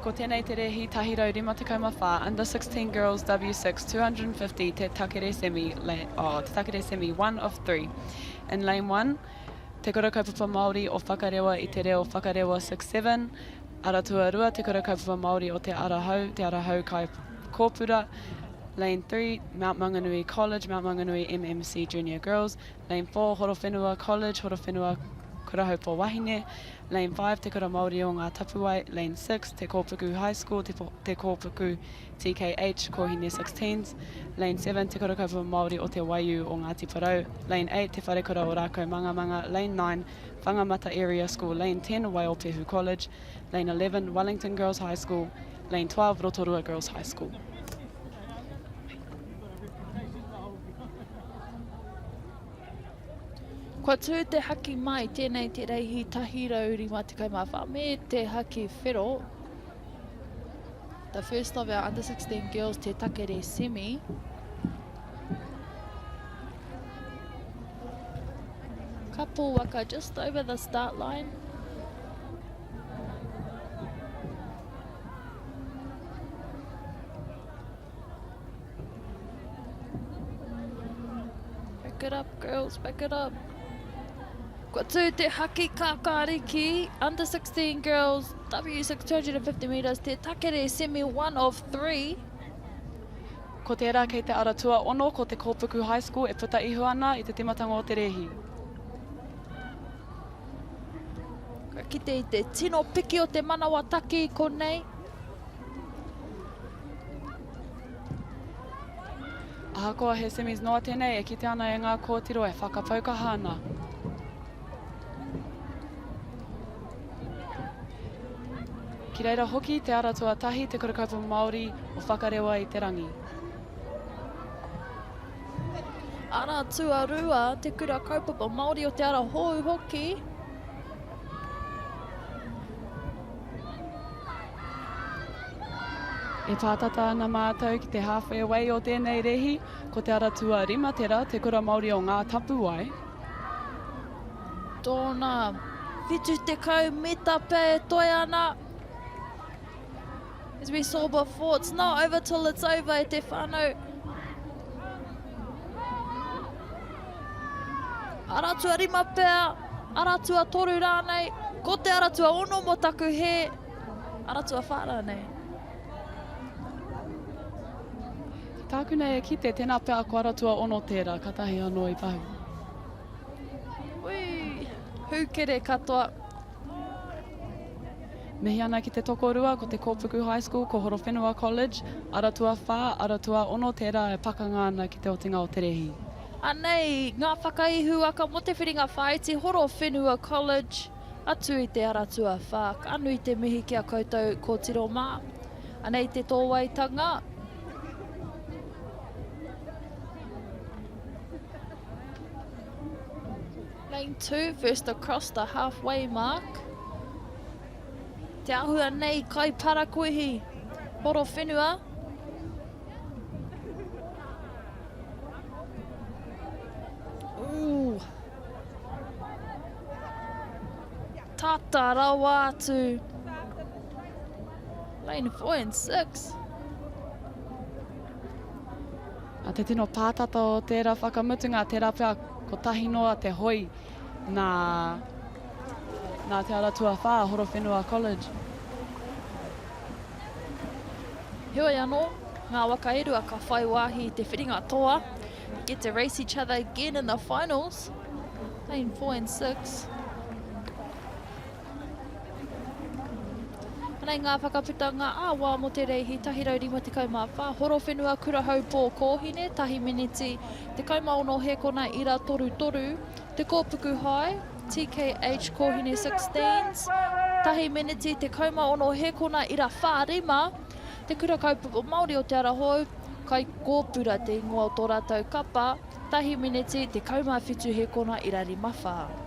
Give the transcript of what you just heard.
Ko tēnei te rēhi 154, Under 16 Girls W6 250 Te Takere Semi, oh, Te Takere Semi 1 of 3. In lane 1, Te Kura Kaupapa Māori o Whakarewa i te reo Whakarewa 6-7, Ara Tuarua, Te Kura Kaupapa Māori o Te Ara Hou, Te Ara Hou Kai Kōpura, Lane 3, Mount Maunganui College, Mount Maunganui MMC Junior Girls, Lane 4, Horowhenua College, Horowhenua Kurahaupo Wahine, Lane 5, Te Kura Māori o Ngā Tapuwae, Lane 6, Te Kōpuku High School, Te, Te Kōpuku TKH, Kōhine Sixteens, Lane 7, Te Kura Kaupapa Māori o Te Waiū o Ngāti Porou, Lane 8, Te Wharekura o Rākaumangamanga, Lane 9, Whangamata Area School, Lane 10, Waiopehu College, Lane 11, Wellington Girls High School, Lane 12, Rotorua Girls High School. Kua tū te haki mai, tēnei te reihi 154 me te haki whero. The first of our under 16 girls te takere semi. Couple waka just over the start line. Back it up, girls, back it up. Kua tū te haki kākāriki, under 16 girls, W6 250 metres, te takere semi one of three. Ko tērā kei te ara tuaono, ko Te Kōpuku High School e puta iho ana i te timatanga o te rēhi. Ka kite i te tino piki o te manawa taki i konei. Ahakoa he semis noa tēnei e kite ana e ngā kōtiro e whakapau kaha ana. Ki reira hoki te ara tuatahi te Kura Kaupapa Māori o Whakarewa i te Rangi. Ara tuarua te Kura Kaupapa Māori o Te Ara Hou hoki. E pātata ana mātou ki te halfway way o tēnei rēhi, ko Te Ara Tuarima tera, Te Kura Māori o Ngā Tapuwae. Tōna 70 mita pea e toe ana. As we saw before, it's not over till it's over e te whānau. Ara tuarima pea, ara tuatoru rānei, ko te ara tuaono mō taku hē. Ara tuawhā rānei. Tāku nei e kite, tēnā pea ko ara tuaono tērā, katahi anō i pahu. Ui, hūkere katoa. Mihi ana ki te tokorua, ko Te Kōpuku High School, ko Horowhenua College, ara tuawhā, ara tuaono tērā e pakanga ana ki te otinga o te rēhi. Anei ngā whakaihuwaka mō te whiringa whāiti Horowhenua College. Atu i te ara tuawhā, ka nui te mihi ki a koutou kōtiro mā. Anei te tōwaitanga. Lane 2, first across the halfway mark. Te ahua nei kai parakuihi, Horowhenua. Ooh. Tata rawa atu. Lane 4 and 6. A te tino pātata o tērā whakamutunga, tērā pea kotahi noa te hoi nā, nā Te Ara Tuawhā, Horowhenua College. Heoi anō, ngā waka e rua ka whai wāhi i te whiringa toa. They get to race each other again in the finals. Lane 4 and 6. Anei ngā whakaputanga ā-wā mō te reihi 154, Horowhenua Kurahaupō Kōhine, tahi miniti, 16 hēkona ira 33, Te Kōpuku High, TKH Kōhine 16s, tahi miniti, 16 hēkona ira 45, Te Kura Kaupapa Māori o Te Ara Hou, Kaikōpura te ingoa o tō rātou kapa, tahi miniti, 17 hēkona ira 54.